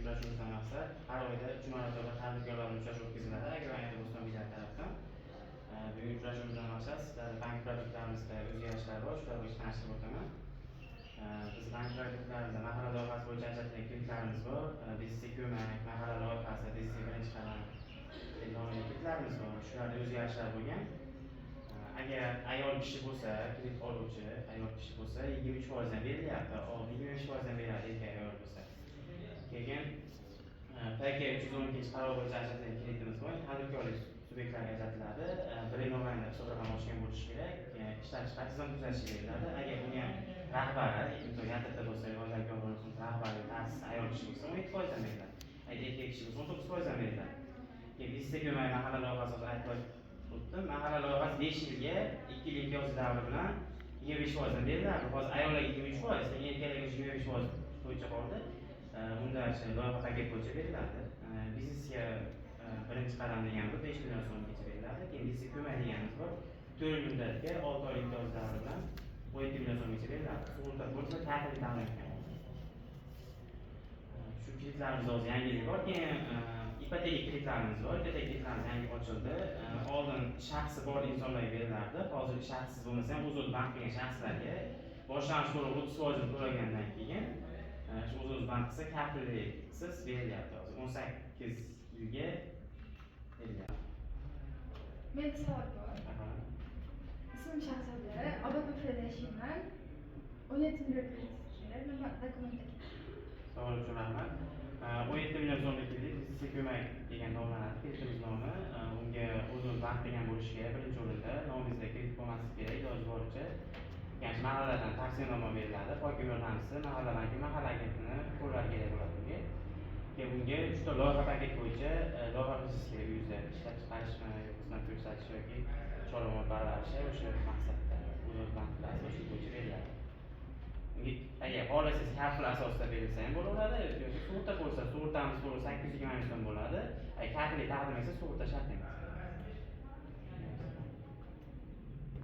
Uchrashuvimizdan maqsad, har oyda uch marotaba tadbirkorlar bilan uchrashuv o'tkaziladi Agrobank Bo'ston tarafdan. Bugungi uchrashuvimizdan maqsad, sizlarni bank produktlarimizda o'zgarishlar bor, shular bo'yicha tanishtirib o'taman. Biz bank produktlarimizda mahalla loyihasi bo'yicha ajratilgan kreditlarimiz bor. Biznesga ko'mak, mahalla loyihasi, biznesga birinchi qadam deb nomlangan kreditlarimiz bor. Shularda o'zgarishlar bo'lgan. Agar ayol kishi bo'lsa, kredit oluvchi ayol kishi bo'lsa, 23 foizdan berilyapti. Oldin 25 foizdan beriladi erkak ayol bo'lsa. Keyin PK 312-qaror bo'yicha ajratilgan kreditimiz bor. Tadbirkorlik subyektlariga ajratiladi. 1 yil mobaynida hisob raqam ochgan bo'lishi kerak. Ishlab chiqarish tizim tuzatishi beriladi. Agar buni ham rahbari, misol, YTT bo'lsa, oilaviy korxona rahbari, ta'sis ayol kishi bo'lsa, 17 foizdan beriladi. Agar erkak kishi bo'lsa, 19 foizdan beriladi. Keyin biznesga ko'mak, mahalla loyihasi aytib o'tdim. Mahalla loyihasi 5 yilga, 2 yil imtiyozli davri bilan 25 foizdan beriladi. Hozir ayollarga 23%, keyin erkaklarga 25% bo'yicha qoldi. Unda shu loyiha paket bo'yicha beriladi. Biznesga birinchi qadam degan bu 5 million so'mgacha beriladi. Keyin biznesga ko'mak deganimiz bor. 4 yil muddatga, 6 oylik imtiyoz davri bilan 17 million so'mgacha beriladi. Sug'urta bo'lsa, kafillik ta'minlangan. Shu kreditlarimiz hozir yangilik bor. Keyin ipoteka kreditlarimiz bor. Ipoteka kreditlarimiz yangi ochildi. Oldin shaxsi bor insonlarga berilardi. Hozir shaxsiz bo'lmasa ham o'z o'zi band qilgan shaxslarga boshlang'ich to'lov 30 foizini to'lagandan keyin shu o'z o'zi band qilsa, kafilliksiz berilyapti hozir. 18 yilga berilyapti. Menda savol bor. Marhamat. Ismim Shahzoda, Obod Ufada yashayman. 17 million kreditga nima dokumentlar kerak? Savol uchun rahmat. 17 million so'mlik kredit biznesga ko'mak degan nomlanadi. Kreditimiz nomi. Unga o'z o'zi band qilgan bo'lishi kerak birinchi o'rinda. Nomingizda kredit bo'lmasligi kerak iloji boricha. Ya'ni mahalladan tavsiyanoma beriladi. Hokim yordamchisi, mahalla banki, mahalla agentini qo'llari kerak bo'ladi bunga. Keyin bunga uchta loyiha paket bo'yicha loyiha qilishingiz kerak uyingizda ishlab chiqarishmi, xizmat ko'rsatish yoki chorva mol parvarishi, o'sha maqsadda o'z o'zi band qilasiz, o'sha bo'yicha beriladi. Unga agar xohlasangiz, kafil asosida berilsa ham bo'laveradi yoki sug'urta bo'lsa, sug'urtamiz to'lov 820 ming so'm bo'ladi. Agar kafillik taqdim etsa, sug'urta shart emas.